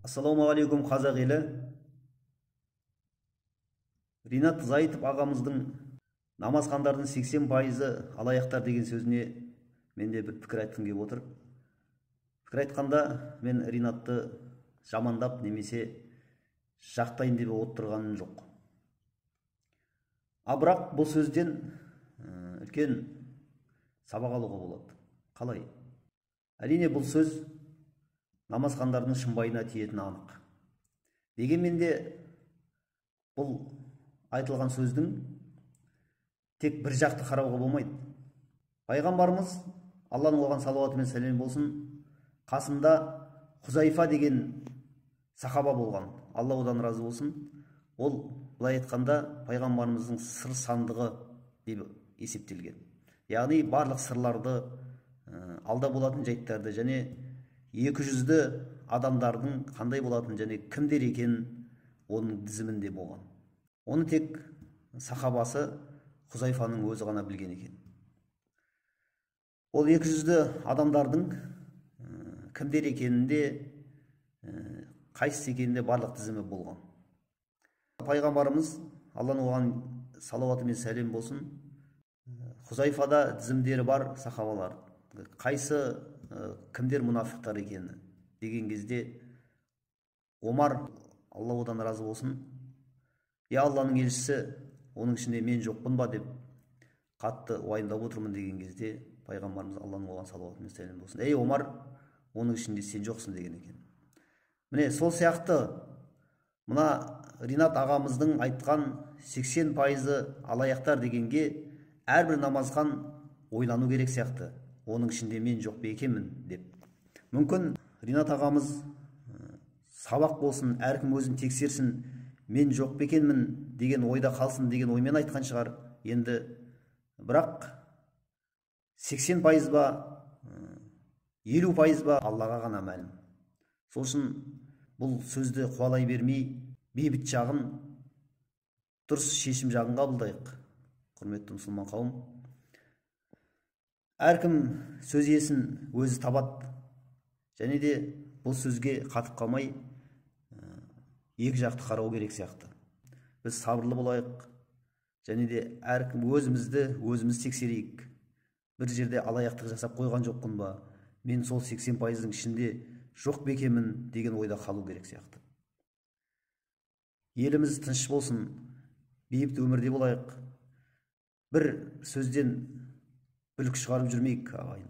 Ассалаумағалейкум, қазақ елі. Ринат Зайытов ағамыздың намазхандардың 80% алаяқтар деген сөзіне мен де бір пікір айтқым келіп отыр. Пікір айтқанда мен Ринатты жамандап немесе жақтайын деп отырғаным жоқ. А бірақ бұл сөзден үлкен сабақ алуға болады. Қалай? Әрине, бұл сөз намазхандардың шымбайына тиетіні анық. Дегенмен де бұл айтылған сөздің тек бір жақты қарауға болмайды. Пайғамбарымыз, Алланың оған салауаты мен сәлемі болсын, қасында Хузайфа деген сахаба болған. Алла одан разы болсын. Ол былай айтқанда пайғамбарымыздың сыр сандығы деп есептелген. Яғни барлық сырларды, алда болатын жайттарды және екі жүзді адамдардың қандай болатын және кімдер екенін оның тізімінде болған. Оны тек сахабасы Хузайфаның өзі ғана білген екен. Ол екі жүзді адамдардың кімдер екенінде, қайсысы екенінде барлық тізімі болған. Пайғамбарымыз, Алланың оған салауаты мен сәлем болсын, Хузайфада тізімдері бар сахабалар, қайсы кімдер мұнафиқтар екені деген кезде Омар, Алла одан разы болсын, я Алланың елшісі, оның ішінде мен жоқпын ба деп қатты уайымдап отырмын деген кезде пайғамбарымыз, Алланың оған салауаты мен сәлем болсын, ей Омар, оның ішінде сен жоқсың деген екен. Міне, сол сияқты мына Ринат ағамыздың айтқан 80% алаяқтар дегенге әрбір намазхан ойлану керек сияқты. Оның ішінде мен жоқ па екенмін деп. Мүмкін Ринат ағамыз сабақ болсын, әркім өзін тексерсін, мен жоқ па екенмін деген ойда қалсын деген оймен айтқан шығар. Енді бірақ 80% ба, 50% ба, Аллаға ғана мәлім. Сол үшін бұл сөзді қуалай бермей, бейбіт жағын, дұрыс шешім жағын қабылдайық. Құрметті мұсылман қауым, әркім сөз иесін өзі табады. Және де бұл сөзге қатып қалмай, екі жақты қарау керек сияқты. Біз сабырлы болайық, және де әркім өзімізді өзіміз тексерейік. Бір жерде алаяқтық жасап қойған жоқпын ба, мен сол 80%-ның ішінде жоқ па екенмін деген ойда қалу керек сияқты. Еліміз тыныш болсын, бейбіт өмірде болайық. Бір сөзден бүлік шығарып жүрмейік, ағайын.